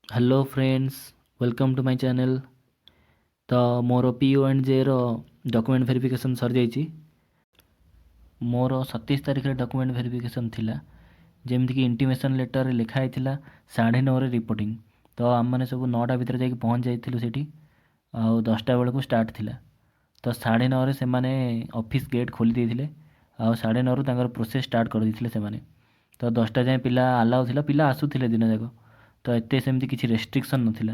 Hello friends, welcome to my channel. ତ ମୋର P O and ଜେର ଡକୁମେଣ୍ଟ ଭେରିଫିକେସନ୍ ସରିଯାଇଛି। ମୋର 27 ତାରିଖରେ ଡକୁମେଣ୍ଟ ଭେରିଫିକେସନ୍ ଥିଲା। ଯେମିତିକି ଇଣ୍ଟିମେସନ୍ ଲେଟର୍ରେ ଲେଖା ହେଇଥିଲା 9:30ରେ ରିପୋର୍ଟିଂ। ତ ଆମେମାନେ ସବୁ 9ଟା ଭିତରେ ଯାଇକି ପହଞ୍ଚି ଯାଇଥିଲୁ ସେଇଠି ଆଉ 10ଟା ବେଳକୁ ଷ୍ଟାର୍ଟ ଥିଲା। ତ 9:30ରେ ସେମାନେ ଅଫିସ୍ ଗେଟ୍ ଖୋଲି ଦେଇଥିଲେ ଆଉ 9:30ରୁ ତାଙ୍କର ପ୍ରୋସେସ୍ ଷ୍ଟାର୍ଟ କରିଦେଇଥିଲେ ସେମାନେ। ତ 10ଟା ଯାଏଁ ପିଲା ଆଲାଉ ଥିଲା, ପିଲା ଆସୁଥିଲେ ଦିନ ଯାକ। ତ ଏତେ ସେମିତି କିଛି ରେଷ୍ଟ୍ରିକ୍ସନ୍ ନଥିଲା।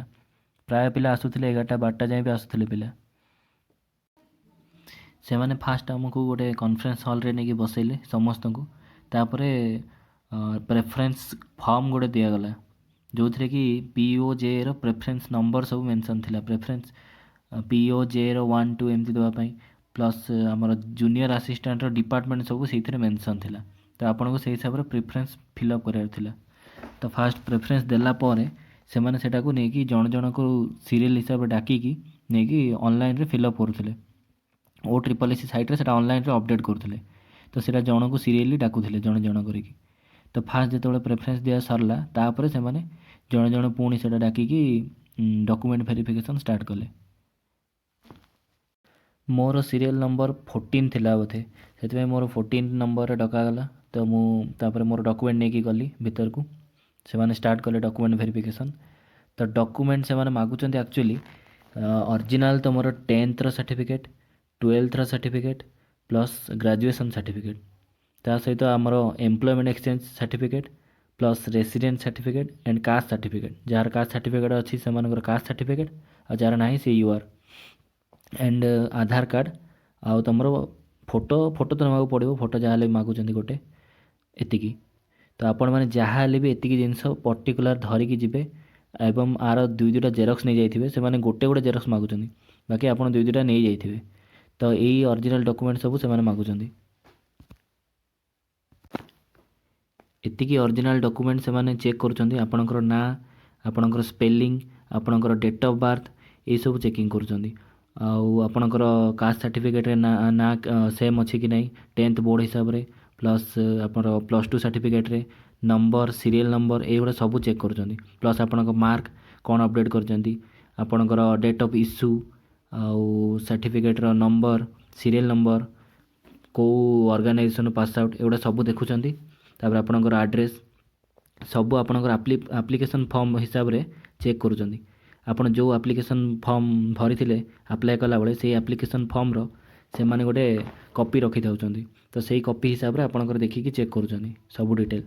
ପ୍ରାୟ ପିଲା ଆସୁଥିଲେ, 11ଟା 12ଟା ଯାଏଁ ବି ଆସୁଥିଲେ ପିଲା। ସେମାନେ ଫାଷ୍ଟ ଆମକୁ ଗୋଟେ କନଫରେନ୍ସ ହଲ୍ରେ ନେଇକି ବସେଇଲେ ସମସ୍ତଙ୍କୁ। ତାପରେ ପ୍ରେଫରେନ୍ସ ଫର୍ମ ଗୋଟେ ଦିଆଗଲା, ଯେଉଁଥିରେ କି ପି ଓ ଜେର ପ୍ରେଫରେନ୍ସ ନମ୍ବର ସବୁ ମେନସନ୍ ଥିଲା। ପ୍ରେଫରେନ୍ସ ପି ଓ ଜେର 1, 2 ଏମିତି ଦେବା ପାଇଁ, ପ୍ଲସ୍ ଆମର ଜୁନିୟର ଆସିଷ୍ଟାଣ୍ଟର ଡିପାର୍ଟମେଣ୍ଟ ସବୁ ସେଇଥିରେ ମେନସନ୍ ଥିଲା। ତ ଆପଣଙ୍କୁ ସେଇ ହିସାବରେ ପ୍ରିଫରେନ୍ସ ଫିଲ୍ଅପ୍ କରିବାର ଥିଲା। ତ ଫାଷ୍ଟ ପ୍ରେଫରେନ୍ସ ଦେଲା ପରେ ସେମାନେ ସେଇଟାକୁ ନେଇକି ଜଣ ଜଣକୁ ସିରିଏଲ୍ ହିସାବରେ ଡାକିକି ନେଇକି ଅନଲାଇନ୍ରେ ଫିଲ୍ଅପ୍ କରୁଥିଲେ। ଓ ଟ୍ରିପଲ୍ ଏସ୍ ସି ସାଇଟ୍ରେ ସେଇଟା ଅନଲାଇନ୍ରେ ଅପଡ଼େଟ୍ କରୁଥିଲେ। ତ ସେଇଟା ଜଣକୁ ସିରିଏଲି ଡାକୁଥିଲେ ଜଣେ ଜଣ କରିକି। ତ ଫାଷ୍ଟ ଯେତେବେଳେ ପ୍ରେଫରେନ୍ସ ଦିଆ ସରିଲା, ତାପରେ ସେମାନେ ଜଣେ ଜଣ ପୁଣି ସେଇଟା ଡାକିକି ଡକୁମେଣ୍ଟ ଭେରିଫିକେସନ୍ ଷ୍ଟାର୍ଟ କଲେ। ମୋର ସିରିଏଲ୍ ନମ୍ବର 14 ଥିଲା ବୋଧେ, ସେଥିପାଇଁ ମୋର 14 ନମ୍ବରରେ ଡକାଗଲା। ତ ମୁଁ ତାପରେ ମୋର ଡକୁମେଣ୍ଟ ନେଇକି ଗଲି ଭିତରକୁ। ସେମାନେ ଷ୍ଟାର୍ଟ କଲେ ଡକୁମେଣ୍ଟ ଭେରିଫିକେସନ୍। ତ ଡକୁମେଣ୍ଟ ସେମାନେ ମାଗୁଛନ୍ତି ଆକ୍ଚୁଆଲି ଅରିଜିନାଲ୍ ତୁମର 10thର ସାର୍ଟିଫିକେଟ୍, 12thର ସାର୍ଟିଫିକେଟ୍, ପ୍ଲସ୍ ଗ୍ରାଜୁଏସନ୍ ସାର୍ଟିଫିକେଟ୍, ତା ସହିତ ଆମର employment exchange certificate, plus resident certificate and caste certificate. ଯାହାର କାଷ୍ଟ ସାର୍ଟିଫିକେଟ୍ ଅଛି, ସେମାନଙ୍କର କାଷ୍ଟ ସାର୍ଟିଫିକେଟ୍, ଆଉ ଯାହାର ନାହିଁ ସେ you R and Aadhaar card ଆଉ ତୁମର ଫଟୋ। ଫଟୋ ତ ନେବାକୁ ପଡ଼ିବ, ଫଟୋ ଯାହା ହେଲେ ବି ମାଗୁଛନ୍ତି ଗୋଟେ ଏତିକି। ତ ଆପଣମାନେ ଯାହା ହେଲେ ବି ଏତିକି ଜିନିଷ ପର୍ଟିକୁଲାର ଧରିକି ଯିବେ ଏବଂ ଆର ଦୁଇ ଦୁଇଟା ଜେରକ୍ସ ନେଇଯାଇଥିବେ। ସେମାନେ ଗୋଟେ ଗୋଟେ ଜେରକ୍ସ ମାଗୁଛନ୍ତି, ବାକି ଆପଣ ଦୁଇ ଦୁଇଟା ନେଇଯାଇଥିବେ। ତ ଏଇ ଅରିଜିନାଲ୍ ଡକୁମେଣ୍ଟ ସବୁ ସେମାନେ ମାଗୁଛନ୍ତି। ଏତିକି ଅରିଜିନାଲ୍ ଡକୁମେଣ୍ଟ ସେମାନେ ଚେକ୍ କରୁଛନ୍ତି। ଆପଣଙ୍କର ନାଁ, ଆପଣଙ୍କର ସ୍ପେଲିଂ, ଆପଣଙ୍କର ଡେଟ୍ ଅଫ୍ ବାର୍ଥ, ଏଇସବୁ ଚେକିଂ କରୁଛନ୍ତି। ଆଉ ଆପଣଙ୍କର କାଷ୍ଟ ସାର୍ଟିଫିକେଟ୍ରେ ନାଁ ନାଁ ସେମ୍ ଅଛି କି ନାହିଁ 10th board ହିସାବରେ, ପ୍ଲସ୍ ଆପଣର +2 ସାର୍ଟିଫିକେଟ୍ରେ ନମ୍ବର, ସିରିଏଲ୍ ନମ୍ବର, ଏଇଗୁଡ଼ା ସବୁ ଚେକ୍ କରୁଛନ୍ତି। ପ୍ଲସ୍ ଆପଣଙ୍କ ମାର୍କ କ'ଣ ଅପଡ଼େଟ୍ କରିଛନ୍ତି, ଆପଣଙ୍କର ଡେଟ୍ ଅଫ୍ ଇସ୍ୟୁ ଆଉ ସାର୍ଟିଫିକେଟ୍ର ନମ୍ବର, ସିରିଏଲ୍ ନମ୍ବର, କେଉଁ ଅର୍ଗାନାଇଜେସନ୍ ପାସ୍ ଆଉଟ୍, ଏଗୁଡ଼ା ସବୁ ଦେଖୁଛନ୍ତି। ତାପରେ ଆପଣଙ୍କର ଆଡ୍ରେସ୍ ସବୁ ଆପଣଙ୍କର ଆପ୍ଲିକେସନ୍ ଫର୍ମ ହିସାବରେ ଚେକ୍ କରୁଛନ୍ତି। ଆପଣ ଯେଉଁ ଆପ୍ଲିକେସନ୍ ଫର୍ମ ଭରିଥିଲେ ଆପ୍ଲାଏ କଲାବେଳେ, ସେଇ ଆପ୍ଲିକେସନ୍ ଫର୍ମର ସେମାନେ ଗୋଟେ କପି ରଖିଥାଉଛନ୍ତି। ତ ସେଇ କପି ହିସାବରେ ଆପଣଙ୍କର ଦେଖିକି ଚେକ୍ କରୁଛନ୍ତି ସବୁ ଡିଟେଲ୍।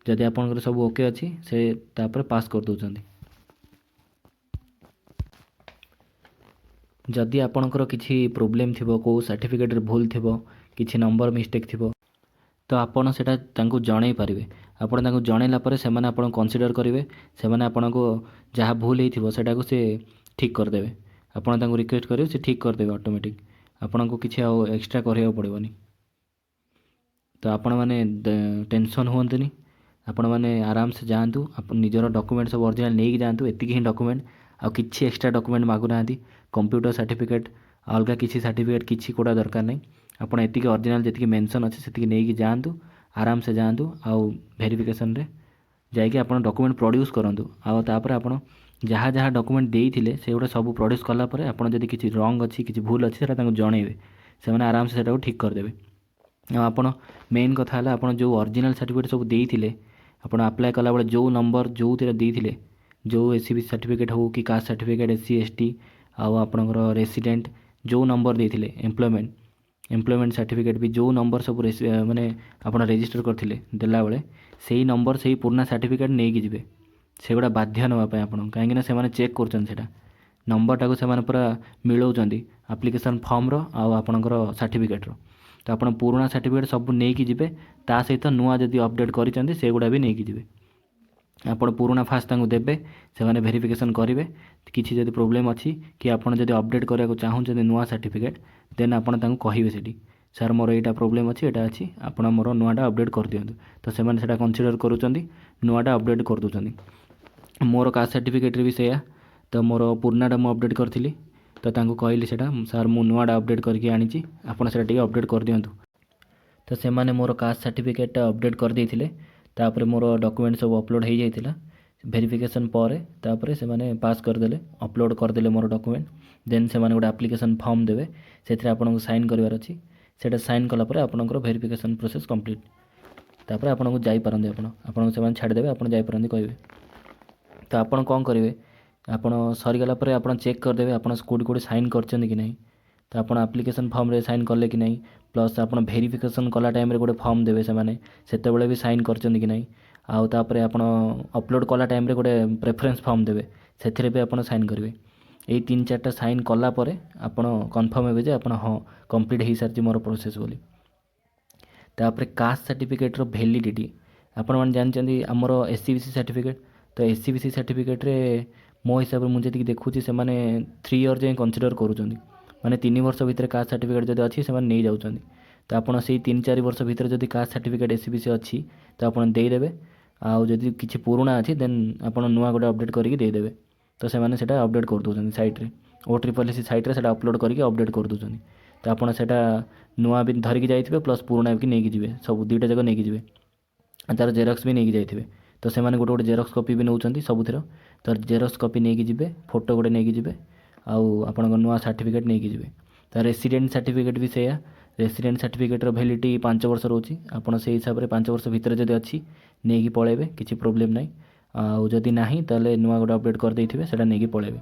ଯଦି ଆପଣଙ୍କର ସବୁ ଓକେ ଅଛି, ସେ ତାପରେ ପାସ୍ କରିଦେଉଛନ୍ତି। ଯଦି ଆପଣଙ୍କର କିଛି ପ୍ରୋବ୍ଲେମ୍ ଥିବ, କେଉଁ ସାର୍ଟିଫିକେଟ୍ରେ ଭୁଲ ଥିବ, କିଛି ନମ୍ବର ମିଷ୍ଟେକ୍ ଥିବ, ତ ଆପଣ ସେଇଟା ତାଙ୍କୁ ଜଣେଇ ପାରିବେ। ଆପଣ ତାଙ୍କୁ ଜଣେଇଲା ପରେ ସେମାନେ ଆପଣଙ୍କୁ କନସିଡ଼ର କରିବେ। ସେମାନେ ଆପଣଙ୍କୁ ଯାହା ଭୁଲ ହେଇଥିବ, ସେଇଟାକୁ ସେ ଠିକ୍ କରିଦେବେ। ଆପଣ ତାଙ୍କୁ ରିକ୍ୱେଷ୍ଟ କରିବେ, ସେ ଠିକ୍ କରିଦେବେ ଅଟୋମେଟିକ୍। ଆପଣଙ୍କୁ କିଛି ଆଉ ଏକ୍ସଟ୍ରା କରିବାକୁ ପଡ଼ିବନି। ତ ଆପଣମାନେ ଟେନସନ୍ ହୁଅନ୍ତୁନି। ଆପଣମାନେ ଆରାମସେ ଯାଆନ୍ତୁ। ଆପଣ ନିଜର ଡକୁମେଣ୍ଟ ସବୁ ଅରିଜିନାଲ୍ ନେଇକି ଯାଆନ୍ତୁ। ଏତିକି ହିଁ ଡକୁମେଣ୍ଟ, ଆଉ କିଛି ଏକ୍ସଟ୍ରା ଡକୁମେଣ୍ଟ ମାଗୁନାହାନ୍ତି। କମ୍ପ୍ୟୁଟର ସାର୍ଟିଫିକେଟ୍, ଅଲଗା କିଛି ସାର୍ଟିଫିକେଟ୍ କିଛି କୋଉଟା ଦରକାର ନାହିଁ। ଆପଣ ଏତିକି ଅରିଜିନାଲ୍ ଯେତିକି ମେନସନ୍ ଅଛି, ସେତିକି ନେଇକି ଯାଆନ୍ତୁ। ଆରାମସେ ଯାଆନ୍ତୁ ଆଉ ଭେରିଫିକେସନ୍ରେ ଯାଇକି ଆପଣ ଡକୁମେଣ୍ଟ ପ୍ରଡ୍ୟୁସ୍ କରନ୍ତୁ। ଆଉ ତାପରେ ଆପଣ ଯାହା ଯାହା ଡକୁମେଣ୍ଟ ଦେଇଥିଲେ, ସେଗୁଡ଼ା ସବୁ ପ୍ରଡ୍ୟୁସ୍ କଲା ପରେ ଆପଣ ଯଦି କିଛି ରଙ୍ଗ ଅଛି, କିଛି ଭୁଲ ଅଛି, ସେଇଟା ତାଙ୍କୁ ଜଣେଇବେ। ସେମାନେ ଆରାମସେ ସେଇଟାକୁ ଠିକ୍ କରିଦେବେ। ଆଉ ଆପଣ ମେନ୍ କଥା ହେଲା, ଆପଣ ଯେଉଁ ଅରିଜିନାଲ୍ ସାର୍ଟିଫିକେଟ୍ ସବୁ ଦେଇଥିଲେ, ଆପଣ ଆପ୍ଲାଏ କଲାବେଳେ ଯେଉଁ ନମ୍ବର ଯେଉଁଥିରେ ଦେଇଥିଲେ, ଯେଉଁ ଏସ୍ ସି ବି ସାର୍ଟିଫିକେଟ୍ ହେଉ କି caste certificate, S C, S T ଆଉ ଆପଣଙ୍କର ରେସିଡେଣ୍ଟ ଯେଉଁ ନମ୍ବର ଦେଇଥିଲେ, ଏମ୍ପ୍ଲୟମେଣ୍ଟ ସାର୍ଟିଫିକେଟ୍ ବି ଯେଉଁ ନମ୍ବର ସବୁ ମାନେ ଆପଣ ରେଜିଷ୍ଟର କରିଥିଲେ ଦେଲାବେଳେ, ସେଇ ନମ୍ବର, ସେଇ ପୁରୁଣା ସାର୍ଟିଫିକେଟ୍ ନେଇକି ଯିବେ। ସେଗୁଡ଼ା ବାଧ୍ୟ ନେବା ପାଇଁ ଆପଣ, କାହିଁକିନା ସେମାନେ ଚେକ୍ କରୁଛନ୍ତି ସେଇଟା। ନମ୍ବରଟାକୁ ସେମାନେ ପୁରା ମିଳାଉଛନ୍ତି ଆପ୍ଲିକେସନ୍ ଫର୍ମର ଆଉ ଆପଣଙ୍କର ସାର୍ଟିଫିକେଟ୍ର। ତ ଆପଣ ପୁରୁଣା ସାର୍ଟିଫିକେଟ୍ ସବୁ ନେଇକି ଯିବେ। ତା ସହିତ ନୂଆ ଯଦି ଅପଡ଼େଟ୍ କରିଛନ୍ତି, ସେଗୁଡ଼ା ବି ନେଇକି ଯିବେ। ଆପଣ ପୁରୁଣା ଫାଷ୍ଟ ତାଙ୍କୁ ଦେବେ, ସେମାନେ ଭେରିଫିକେସନ୍ କରିବେ। କିଛି ଯଦି ପ୍ରୋବ୍ଲେମ୍ ଅଛି କି ଆପଣ ଯଦି ଅପଡ଼େଟ୍ କରିବାକୁ ଚାହୁଁଛନ୍ତି ନୂଆ ସାର୍ଟିଫିକେଟ୍, ଦେନ୍ ଆପଣ ତାଙ୍କୁ କହିବେ ସେଠି, "ସାର୍, ମୋର ଏଇଟା ପ୍ରୋବ୍ଲେମ୍ ଅଛି, ଏଇଟା ଅଛି, ଆପଣ ମୋର ନୂଆଟା ଅପଡ଼େଟ୍ କରିଦିଅନ୍ତୁ।" ତ ସେମାନେ ସେଇଟା କନସିଡ଼ର କରୁଛନ୍ତି, ନୂଆଟା ଅପଡ଼େଟ୍ କରିଦେଉଛନ୍ତି। ମୋର କାଷ୍ଟ ସାର୍ଟିଫିକେଟ୍ରେ ବି ସେଇଆ। ତ ମୋର ପୁରୁଣାଟା ମୁଁ ଅପଡ଼େଟ୍ କରିଥିଲି। ତ ତାଙ୍କୁ କହିଲି ସେଇଟା, "ସାର୍, ମୁଁ ନୂଆଟା ଅପଡ଼େଟ୍ କରିକି ଆଣିଛି, ଆପଣ ସେଇଟା ଟିକେ ଅପଡ଼େଟ୍ କରିଦିଅନ୍ତୁ।" ତ ସେମାନେ ମୋର କାଷ୍ଟ ସାର୍ଟିଫିକେଟ୍ଟା ଅପଡ଼େଟ୍ କରିଦେଇଥିଲେ। ତାପରେ ମୋର ଡକୁମେଣ୍ଟ ସବୁ ଅପଲୋଡ଼ ହେଇଯାଇଥିଲା। ଭେରିଫିକେସନ୍ ପରେ ତାପରେ ସେମାନେ ପାସ୍ କରିଦେଲେ, ଅପଲୋଡ଼ କରିଦେଲେ ମୋର ଡକୁମେଣ୍ଟ। ଦେନ୍ ସେମାନେ ଗୋଟେ ଆପ୍ଲିକେସନ୍ ଫର୍ମ ଦେବେ, ସେଥିରେ ଆପଣଙ୍କୁ ସାଇନ୍ କରିବାର ଅଛି। ସେଇଟା ସାଇନ୍ କଲା ପରେ ଆପଣଙ୍କର ଭେରିଫିକେସନ୍ ପ୍ରୋସେସ୍ କମ୍ପ୍ଲିଟ୍। ତାପରେ ଆପଣଙ୍କୁ ଯାଇପାରନ୍ତି ଆପଣ, ଆପଣଙ୍କୁ ସେମାନେ ଛାଡ଼ିଦେବେ, ଆପଣ ଯାଇପାରନ୍ତି କହିବେ। ତ ଆପଣ କ'ଣ କରିବେ? ଆପଣ ସରିଗଲା ପରେ ଆପଣ ଚେକ୍ କରିଦେବେ ଆପଣ କେଉଁଠି କେଉଁଠି ସାଇନ୍ କରିଛନ୍ତି କି ନାହିଁ। ତ ଆପଣ ଆପ୍ଲିକେସନ୍ ଫର୍ମରେ ସାଇନ୍ କଲେ କି ନାହିଁ, ପ୍ଲସ୍ ଆପଣ ଭେରିଫିକେସନ୍ କଲା ଟାଇମ୍ରେ ଗୋଟେ ଫର୍ମ ଦେବେ ସେମାନେ, ସେତେବେଳେ ବି ସାଇନ୍ କରିଛନ୍ତି କି ନାହିଁ। ଆଉ ତାପରେ ଆପଣ ଅପଲୋଡ଼ କଲା ଟାଇମ୍ରେ ଗୋଟେ ପ୍ରେଫରେନ୍ସ ଫର୍ମ ଦେବେ, ସେଥିରେ ବି ଆପଣ ସାଇନ୍ କରିବେ। ଏଇ ତିନି ଚାରିଟା ସାଇନ୍ କଲା ପରେ ଆପଣ କନଫର୍ମ ହେବେ ଯେ ଆପଣ ହଁ, କମ୍ପ୍ଲିଟ୍ ହେଇସାରିଛି ମୋର ପ୍ରୋସେସ୍ ବୋଲି। ତାପରେ କାଷ୍ଟ ସାର୍ଟିଫିକେଟ୍ର ଭ୍ୟାଲିଡ଼ିଟି। ଆପଣମାନେ ଜାଣିଛନ୍ତି ଆମର S E B C certificate. ତ ଏସ୍ ଇ ବି ସି ସାର୍ଟିଫିକେଟ୍ରେ ମୋ ହିସାବରେ ମୁଁ ଯେତିକି ଦେଖୁଛି, ସେମାନେ 3 ଇୟର୍ ଯାଏଁ କନସିଡ଼ର୍ କରୁଛନ୍ତି। ମାନେ 3 ବର୍ଷ ଭିତରେ କାଷ୍ଟ ସାର୍ଟିଫିକେଟ୍ ଯଦି ଅଛି, ସେମାନେ ନେଇଯାଉଛନ୍ତି। ତ ଆପଣ ସେଇ 3-4 ବର୍ଷ ଭିତରେ ଯଦି caste certificate S E B C ଅଛି, ତ ଆପଣ ଦେଇଦେବେ। ଆଉ ଯଦି କିଛି ପୁରୁଣା ଅଛି, ଦେନ୍ ଆପଣ ନୂଆ ଗୋଟେ ଅପଡ଼େଟ୍ କରିକି ଦେଇଦେବେ। ତ ସେମାନେ ସେଇଟା ଅପଡ଼େଟ୍ କରିଦେଉଛନ୍ତି ସାଇଟ୍ରେ, ଓ ଟ୍ରିପଲ୍ ଏସ୍ ସି ସାଇଟ୍ରେ ସେଇଟା ଅପଲୋଡ଼ କରିକି ଅପଡ଼େଟ୍ କରିଦେଉଛନ୍ତି। ତ ଆପଣ ସେଇଟା ନୂଆ ବି ଧରିକି ଯାଇଥିବେ, ପ୍ଲସ୍ ପୁରୁଣା ବି ନେଇକି ଯିବେ, ସବୁ ଦୁଇଟା ଯାକ ନେଇକି ଯିବେ। ତାର ଜେରକ୍ସ ବି ନେଇକି ଯାଇଥିବେ। ତ ସେମାନେ ଗୋଟେ ଗୋଟେ ଜେରକ୍ସ କପି ବି ନେଉଛନ୍ତି ସବୁଥିର। ତ ଜେରକ୍ସ କପି ନେଇକି ଯିବେ, ଫଟୋ ଗୋଟେ ନେଇକି ଯିବେ ଆଉ ଆପଣଙ୍କ ନୂଆ ସାର୍ଟିଫିକେଟ୍ ନେଇକି ଯିବେ। ତ ରେସିଡେଣ୍ଟ ସାର୍ଟିଫିକେଟ୍ ବି ସେଇଆ। ରେସିଡେଣ୍ଟ ସାର୍ଟିଫିକେଟ୍ର ଭ୍ୟାଲିଡ଼ିଟି 5 ବର୍ଷ ରହୁଛି। ଆପଣ ସେଇ ହିସାବରେ 5 ବର୍ଷ ଭିତରେ ଯଦି ଅଛି, ନେଇକି ପଳେଇବେ, କିଛି ପ୍ରୋବ୍ଲେମ୍ ନାହିଁ। ଆଉ ଯଦି ନାହିଁ, ତାହେଲେ ନୂଆ ଗୋଟେ ଅପଡ଼େଟ୍ କରିଦେଇଥିବେ, ସେଇଟା ନେଇକି ପଳେଇବେ।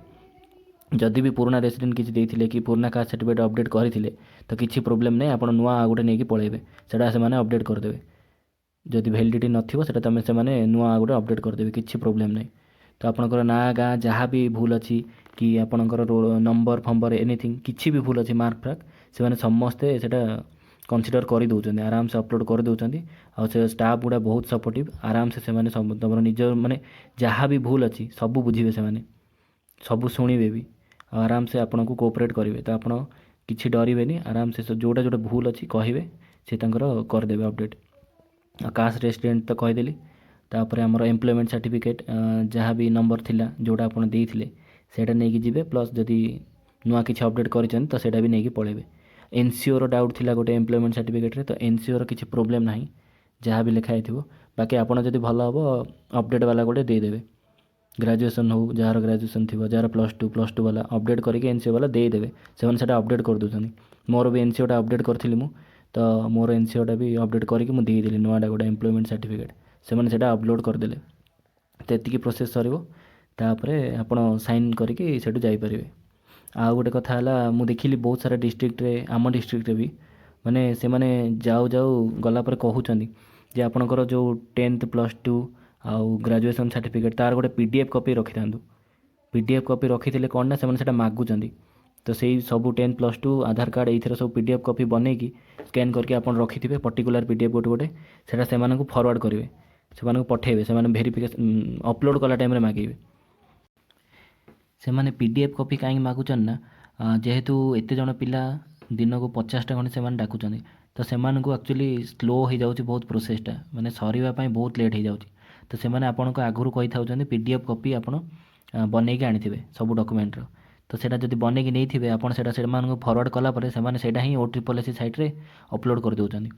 ଯଦି ବି ପୁରୁଣା ରେସିଡେଣ୍ଟ କିଛି ଦେଇଥିଲେ କି ପୁରୁଣା କାଷ୍ଟ ସାର୍ଟିଫିକେଟ୍ ଅପଡ଼େଟ୍ କରିଥିଲେ, ତ କିଛି ପ୍ରୋବ୍ଲେମ୍ ନାହିଁ, ଆପଣ ନୂଆ ଆଉ ଗୋଟେ ନେଇକି ପଳେଇବେ। ସେଇଟା ସେମାନେ ଅପଡ଼େଟ୍ କରିଦେବେ। ଯଦି ଭ୍ୟାଲିଡ଼ିଟି ନଥିବ ସେଇଟା ତୁମେ ସେମାନେ ନୂଆ ଆଉ ଗୋଟେ ଅପଡ଼େଟ୍ କରିଦେବେ, କିଛି ପ୍ରୋବ୍ଲେମ୍ ନାହିଁ। ତ ଆପଣଙ୍କର ନାଁ ଗାଁ ଯାହା ବି ଭୁଲ ଅଛି କି ଆପଣଙ୍କର ନମ୍ବର ଫମ୍ବର ଏନିଥିଙ୍ଗ କିଛି ବି ଭୁଲ ଅଛି, ମାର୍କ ଫାର୍କ, ସେମାନେ ସମସ୍ତେ ସେଇଟା କନସିଡ଼ର୍ କରିଦେଉଛନ୍ତି, ଆରାମସେ ଅପଲୋଡ଼ କରିଦେଉଛନ୍ତି। ଆଉ ସେ ଷ୍ଟାଫ୍ ଗୁଡ଼ା ବହୁତ ସପୋର୍ଟିଭ୍। ଆରାମସେ ସେମାନେ ତୁମର ନିଜ ମାନେ ଯାହା ବି ଭୁଲ ଅଛି, ସବୁ ବୁଝିବେ ସେମାନେ, ସବୁ ଶୁଣିବେ ବି ଆଉ ଆରାମସେ ଆପଣଙ୍କୁ କୋଅପରେଟ୍ କରିବେ। ତ ଆପଣ କିଛି ଡରିବେନି, ଆରାମସେ ଯେଉଁଟା ଯେଉଁଟା ଭୁଲ ଅଛି କହିବେ, ସେ ତାଙ୍କର କରିଦେବେ ଅପଡ଼େଟ୍। ଆଉ କାଷ୍ଟ ରେସିଡେଣ୍ଟ ତ କହିଦେଲି। ତାପରେ ଆମର ଏମ୍ପ୍ଲୟମେଣ୍ଟ ସାର୍ଟିଫିକେଟ୍ ଯାହା ବି ନମ୍ବର ଥିଲା, ଯେଉଁଟା ଆପଣ ଦେଇଥିଲେ, ସେଇଟା ନେଇକି ଯିବେ। ପ୍ଲସ୍ ଯଦି ନୂଆ କିଛି ଅପଡ଼େଟ୍ କରିଛନ୍ତି, ତ ସେଇଟା ବି ନେଇକି ପଳେଇବେ। ଏନ୍ସିଓର ଡାଉଟ୍ ଥିଲା ଗୋଟେ ଏମ୍ପ୍ଲୟମେଣ୍ଟ ସାର୍ଟିଫିକେଟ୍ରେ, ତ ଏନ୍ସିଓର କିଛି ପ୍ରୋବ୍ଲେମ୍ ନାହିଁ, ଯାହା ବି ଲେଖା ହେଇଥିବ। ବାକି ଆପଣ ଯଦି ଭଲ ହେବ, ଅପଡ଼େଟ୍ ବାଲା ଗୋଟେ ଦେଇଦେବେ। ଗ୍ରାଜୁଏସନ୍ ହଉ, ଯାହାର ଗ୍ରାଜୁଏସନ୍ ଥିବ, ଯାହାର ପ୍ଲସ୍ ଟୁ, ପ୍ଲସ୍ ଟୁ ବାଲା ଅପଡ଼େଟ୍ କରିକି ଏନ୍ ସି ଓ ବାଲା ଦେଇଦେବେ। ସେମାନେ ସେଇଟା ଅପଡ଼େଟ୍ କରିଦେଉଛନ୍ତି। ମୋର ବି ଏନ୍ ସି ଓଟା ଅପଡ଼େଟ୍ କରିଥିଲି ମୁଁ, ତ ମୋର ଏନ୍ ସି ଓଟା ବି ଅପଡ଼େଟ୍ କରିକି ମୁଁ ଦେଇଦେଲି ନୂଆଟା ଗୋଟେ ଏମ୍ପ୍ଲୟମେଣ୍ଟ ସାର୍ଟିଫିକେଟ୍। ସେମାନେ ସେଇଟା ଅପଲୋଡ଼ କରିଦେଲେ। ତ ଏତିକି ପ୍ରୋସେସ୍ ସରିବ, ତାପରେ ଆପଣ ସାଇନ୍ କରିକି ସେଠୁ ଯାଇପାରିବେ। ଆଉ ଗୋଟେ କଥା ହେଲା, ମୁଁ ଦେଖିଲି ବହୁତ ସାରା ଡିଷ୍ଟ୍ରିକ୍ଟରେ, ଆମ ଡିଷ୍ଟ୍ରିକ୍ଟରେ ବି, ମାନେ ସେମାନେ ଯାଉ ଯାଉ ଗଲା ପରେ କହୁଛନ୍ତି ଯେ ଆପଣଙ୍କର ଯେଉଁ 10th, +2 ଆଉ ଗ୍ରାଜୁଏସନ୍ ସାର୍ଟିଫିକେଟ୍, ତାର ଗୋଟେ ପି ଡି ଏଫ୍ କପି ରଖିଥାନ୍ତୁ। ପି ଡି ଏଫ୍ କପି ରଖିଥିଲେ କ'ଣ ନା ସେମାନେ ସେଇଟା ମାଗୁଛନ୍ତି। ତ ସେଇ ସବୁ 10th, +2, ଆଧାର କାର୍ଡ଼, ଏଇଥିର ସବୁ ପି ଡି ଏଫ୍ କପି ବନେଇକି ସ୍କାନ୍ କରିକି ଆପଣ ରଖିଥିବେ, ପର୍ଟିକୁଲାର ପି ଡି ଏଫ୍ ଗୋଟେ ଗୋଟେ। ସେଇଟା ସେମାନଙ୍କୁ ଫରୱାର୍ଡ଼ କରିବେ, ସେମାନଙ୍କୁ ପଠାଇବେ। ସେମାନେ ଭେରିଫିକେସନ୍ ଅପଲୋଡ଼ କଲା ଟାଇମ୍ରେ ମାଗିବେ। ସେମାନେ ପି ଡି ଏଫ୍ କପି କାହିଁକି ମାଗୁଛନ୍ତି ନା, ଯେହେତୁ ଏତେ ଜଣ ପିଲା, ଦିନକୁ 50ଟା ଖଣ୍ଡେ ସେମାନେ ଡାକୁଛନ୍ତି, ତ ସେମାନଙ୍କୁ ଆକ୍ଚୁଆଲି ସ୍ଲୋ ହେଇଯାଉଛି ବହୁତ ପ୍ରୋସେସ୍ଟା, ମାନେ ସରିବା ପାଇଁ ବହୁତ ଲେଟ୍ ହେଇଯାଉଛି। ତ ସେମାନେ ଆପଣଙ୍କୁ ଆଗରୁ କହିଥାଉଛନ୍ତି, ପି ଡି ଏଫ୍ କପି ଆପଣ ବନେଇକି ଆଣିଥିବେ ସବୁ ଡକୁମେଣ୍ଟର। ତ ସେଇଟା ଯଦି ବନେଇକି ନେଇଥିବେ ଆପଣ, ସେଇଟା ସେମାନଙ୍କୁ ଫରୱାର୍ଡ଼ କଲା ପରେ ସେମାନେ ସେଇଟା ହିଁ ଓ ଟ୍ରିପଲ୍ ଏସ୍ ସି ସାଇଟ୍ରେ ଅପଲୋଡ଼ କରିଦେଉଛନ୍ତି।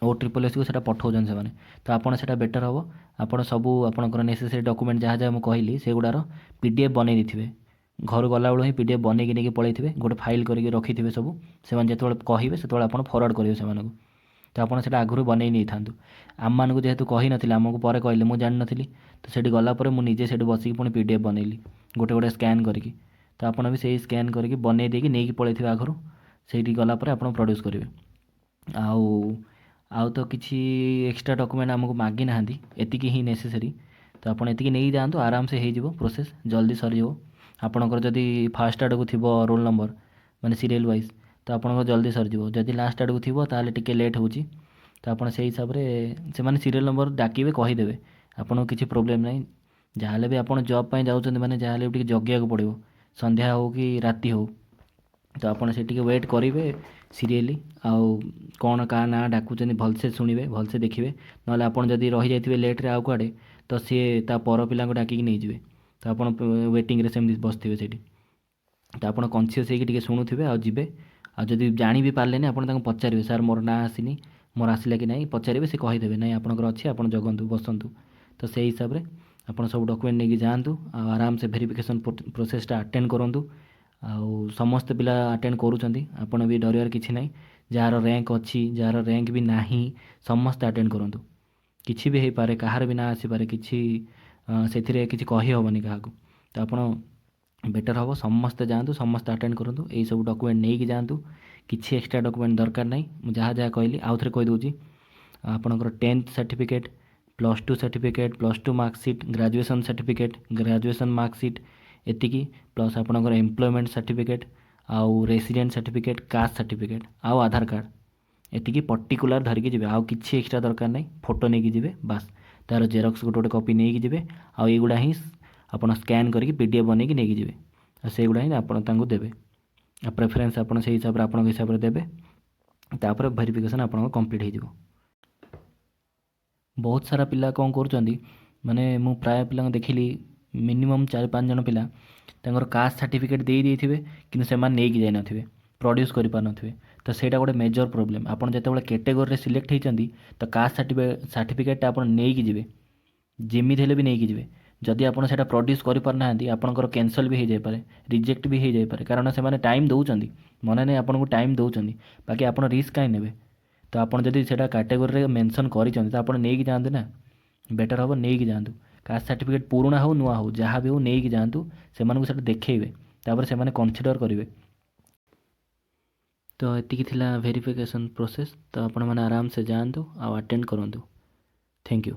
ଓ ଟ୍ରିପଲ୍ ଏସ୍ସିକୁ ସେଇଟା ପଠାଉଛନ୍ତି ସେମାନେ। ତ ଆପଣ ସେଇଟା ବେଟର୍ ହେବ, ଆପଣ ସବୁ ଆପଣଙ୍କର ନେସେସରି ଡକୁମେଣ୍ଟ ଯାହା ଯାହା ମୁଁ କହିଲି, ସେଗୁଡ଼ାର ପି ଡି ଏଫ୍ ବନେଇ ଦେଇଥିବେ। ଘରୁ ଗଲାବେଳୁ ହିଁ ପି ଡି ଏଫ୍ ବନେଇକି ନେଇକି ପଳେଇଥିବେ, ଗୋଟେ ଫାଇଲ୍ କରିକି ରଖିଥିବେ ସବୁ। ସେମାନେ ଯେତେବେଳେ କହିବେ, ସେତେବେଳେ ଆପଣ ଫରୱାର୍ଡ଼ କରିବେ ସେମାନଙ୍କୁ। ତ ଆପଣ ସେଇଟା ଆଗରୁ ବନେଇ ନେଇଥାନ୍ତୁ। ଆମମାନଙ୍କୁ ଯେହେତୁ କହିନଥିଲେ, ଆମକୁ ପରେ କହିଲେ, ମୁଁ ଜାଣିନଥିଲି। ତ ସେଇଠି ଗଲା ପରେ ମୁଁ ନିଜେ ସେଇଠି ବସିକି ପୁଣି ପି ଡି ଏଫ୍ ବନେଇଲି ଗୋଟେ ଗୋଟେ ସ୍କାନ୍ କରିକି। ତ ଆପଣ ବି ସେଇ ସ୍କାନ୍ କରିକି ବନେଇ ଦେଇକି ନେଇକି ପଳେଇଥିବେ ଆଗରୁ, ସେଇଠି ଗଲା ପରେ ଆପଣ ପ୍ରଡ୍ୟୁସ୍ କରିବେ। ଆଉ ତ କିଛି ଏକ୍ସଟ୍ରା ଡକୁମେଣ୍ଟ ଆମକୁ ମାଗିନାହାନ୍ତି, ଏତିକି ହିଁ ନେସେସରି। ତ ଆପଣ ଏତିକି ନେଇକି ଯାଆନ୍ତୁ, ଆରାମସେ ହେଇଯିବ ପ୍ରୋସେସ୍, ଜଲ୍ଦି ସରିଯିବ ଆପଣଙ୍କର। ଯଦି ଫାଷ୍ଟ ଆଡ଼କୁ ଥିବ ରୋଲ୍ ନମ୍ବର, ମାନେ ସିରିଏଲ୍ ୱାଇଜ୍, ତ ଆପଣଙ୍କର ଜଲ୍ଦି ସରିଯିବ। ଯଦି ଲାଷ୍ଟ ଆଡ଼କୁ ଥିବ, ତାହେଲେ ଟିକେ ଲେଟ୍ ହେଉଛି। ତ ଆପଣ ସେଇ ହିସାବରେ ସେମାନେ ସିରିଏଲ୍ ନମ୍ବର ଡାକିବେ, କହିଦେବେ ଆପଣଙ୍କୁ, କିଛି ପ୍ରୋବ୍ଲେମ୍ ନାହିଁ। ଯାହାହେଲେ ବି ଆପଣ ଜବ୍ ପାଇଁ ଯାଉଛନ୍ତି, ମାନେ ଯାହାହେଲେ ବି ଟିକେ ଜଗିବାକୁ ପଡ଼ିବ, ସନ୍ଧ୍ୟା ହେଉ କି ରାତି ହେଉ। ତ ଆପଣ ସେଠି ଟିକେ ୱେଟ୍ କରିବେ ସିରିଏଲି, ଆଉ କ'ଣ କାହା ନାଁ ଡାକୁଛନ୍ତି ଭଲସେ ଶୁଣିବେ, ଭଲସେ ଦେଖିବେ। ନହେଲେ ଆପଣ ଯଦି ରହିଯାଇଥିବେ ଲେଟ୍ରେ ଆଉ କୁଆଡ଼େ, ତ ସିଏ ତା ପର ପିଲାଙ୍କୁ ଡାକିକି ନେଇଯିବେ। ତ ଆପଣ ୱେଟିଂରେ ସେମିତି ବସିଥିବେ ସେଇଠି। ତ ଆପଣ କନସିୟସ୍ ହେଇକି ଟିକେ ଶୁଣୁଥିବେ ଆଉ ଯିବେ। ଆଉ ଯଦି ଜାଣି ବି ପାରିଲେନି, ଆପଣ ତାଙ୍କୁ ପଚାରିବେ, "ସାର୍, ମୋର ନାଁ ଆସିନି, ମୋର ଆସିଲା କି ନାହିଁ?" ପଚାରିବେ। ସେ କହିଦେବେ, "ନାଇଁ, ଆପଣଙ୍କର ଅଛି, ଆପଣ ଜଗନ୍ତୁ, ବସନ୍ତୁ।" ତ ସେଇ ହିସାବରେ ଆପଣ ସବୁ ଡକୁମେଣ୍ଟ ନେଇକି ଯାଆନ୍ତୁ ଆଉ ଆରାମସେ ଭେରିଫିକେସନ୍ ପ୍ରୋସେସ୍ଟା ଆଟେଣ୍ଡ କରନ୍ତୁ। ଆଉ ସମସ୍ତେ ପିଲା ଆଟେଣ୍ଡ କରୁଛନ୍ତି, ଆପଣ ବି ଡରିବାର କିଛି ନାହିଁ। ଯାହାର ର୍ୟାଙ୍କ ଅଛି, ଯାହାର ର୍ୟାଙ୍କ ବି ନାହିଁ, ସମସ୍ତେ ଆଟେଣ୍ଡ କରନ୍ତୁ। କିଛି ବି ହେଇପାରେ, କାହାର ବି ନାଁ ଆସିପାରେ, କିଛି ସେଥିରେ କିଛି କହିହେବନି କାହାକୁ। ତ ଆପଣ ବେଟର୍ ହେବ ସମସ୍ତେ ଯାଆନ୍ତୁ, ସମସ୍ତେ ଆଟେଣ୍ଡ କରନ୍ତୁ। ଏଇସବୁ ଡକୁମେଣ୍ଟ ନେଇକି ଯାଆନ୍ତୁ, କିଛି ଏକ୍ସଟ୍ରା ଡକୁମେଣ୍ଟ ଦରକାର ନାହିଁ। ମୁଁ ଯାହା ଯାହା କହିଲି ଆଉ ଥରେ କହିଦେଉଛି। ଆପଣଙ୍କର 10th certificate, +2 certificate, +2 marksheet, graduation certificate, graduation marksheet, ଏତିକି। ପ୍ଲସ୍ ଆପଣଙ୍କର ଏମ୍ପ୍ଲୟମେଣ୍ଟ ସାର୍ଟିଫିକେଟ୍ ଆଉ ରେସିଡେଣ୍ଟ ସାର୍ଟିଫିକେଟ୍, କାଷ୍ଟ ସାର୍ଟିଫିକେଟ୍ ଆଉ ଆଧାର କାର୍ଡ଼। ଏତିକି ପର୍ଟିକୁଲାର ଧରିକି ଯିବେ, ଆଉ କିଛି ଏକ୍ସଟ୍ରା ଦରକାର ନାହିଁ। ଫଟୋ ନେଇକି ଯିବେ ବାସ୍, ତା'ର ଜେରକ୍ସ ଗୋଟେ ଗୋଟେ କପି ନେଇକି ଯିବେ। ଆଉ ଏଇଗୁଡ଼ା ହିଁ ଆପଣ ସ୍କାନ୍ କରିକି PDF ବନେଇକି ନେଇକି ଯିବେ ଆଉ ସେଇଗୁଡ଼ା ହିଁ ଆପଣ ତାଙ୍କୁ ଦେବେ। ଆଉ ପ୍ରେଫରେନ୍ସ ଆପଣ ସେଇ ହିସାବରେ, ଆପଣଙ୍କ ହିସାବରେ ଦେବେ। ତାପରେ ଭେରିଫିକେସନ୍ ଆପଣଙ୍କ କମ୍ପ୍ଲିଟ୍ ହେଇଯିବ। ବହୁତ ସାରା ପିଲା କ'ଣ କରୁଛନ୍ତି, ମାନେ ମୁଁ ପ୍ରାୟ ପିଲାଙ୍କୁ ଦେଖିଲି, ମିନିମମ୍ ଚାରି ପାଞ୍ଚ ଜଣ ପିଲା ତାଙ୍କର କାଷ୍ଟ ସାର୍ଟିଫିକେଟ୍ ଦେଇ ଦେଇଥିବେ, କିନ୍ତୁ ସେମାନେ ନେଇକି ଯାଇନଥିବେ, ପ୍ରଡ୍ୟୁସ୍ କରିପାରୁନଥିବେ। ତ ସେଇଟା ଗୋଟେ ମେଜର୍ ପ୍ରୋବ୍ଲେମ୍। ଆପଣ ଯେତେବେଳେ କ୍ୟାଟେଗୋରୀରେ ସିଲେକ୍ଟ ହେଇଛନ୍ତି, ତ କାଷ୍ଟ ସାର୍ଟିଫିକେଟ୍ଟା ଆପଣ ନେଇକି ଯିବେ, ଯେମିତି ହେଲେ ବି ନେଇକି ଯିବେ। ଯଦି ଆପଣ ସେଇଟା ପ୍ରଡ୍ୟୁସ୍ କରିପାରୁନାହାନ୍ତି, ଆପଣଙ୍କର କ୍ୟାନସଲ୍ ବି ହେଇଯାଇପାରେ, ରିଜେକ୍ଟ ବି ହେଇଯାଇପାରେ। କାରଣ ସେମାନେ ଟାଇମ୍ ଦେଉଛନ୍ତି, ମନେ ନାହିଁ, ଆପଣଙ୍କୁ ଟାଇମ୍ ଦେଉଛନ୍ତି, ବାକି ଆପଣ ରିସ୍କ କାହିଁ ନେବେ? ତ ଆପଣ ଯଦି ସେଇଟା କାଟେଗୋରୀରେ ମେନସନ୍ କରିଛନ୍ତି, ତ ଆପଣ ନେଇକି ଯାଆନ୍ତୁ ନା। ବେଟର୍ ହେବ ନେଇକି ଯାଆନ୍ତୁ। କାଷ୍ଟ ସାର୍ଟିଫିକେଟ୍ ପୁରୁଣା ହେଉ, ନୂଆ ହେଉ, ଯାହା ବି ହେଉ, ନେଇକି ଯାଆନ୍ତୁ। ସେମାନଙ୍କୁ ସେଇଟା ଦେଖେଇବେ, ତାପରେ ସେମାନେ କନସିଡ଼ର କରିବେ। ତ ଏତିକି ଥିଲା ଭେରିଫିକେସନ୍ ପ୍ରୋସେସ୍। ତ ଆପଣମାନେ ଆରାମସେ ଯାଆନ୍ତୁ ଆଉ ଆଟେଣ୍ଡ କରନ୍ତୁ। Thank you.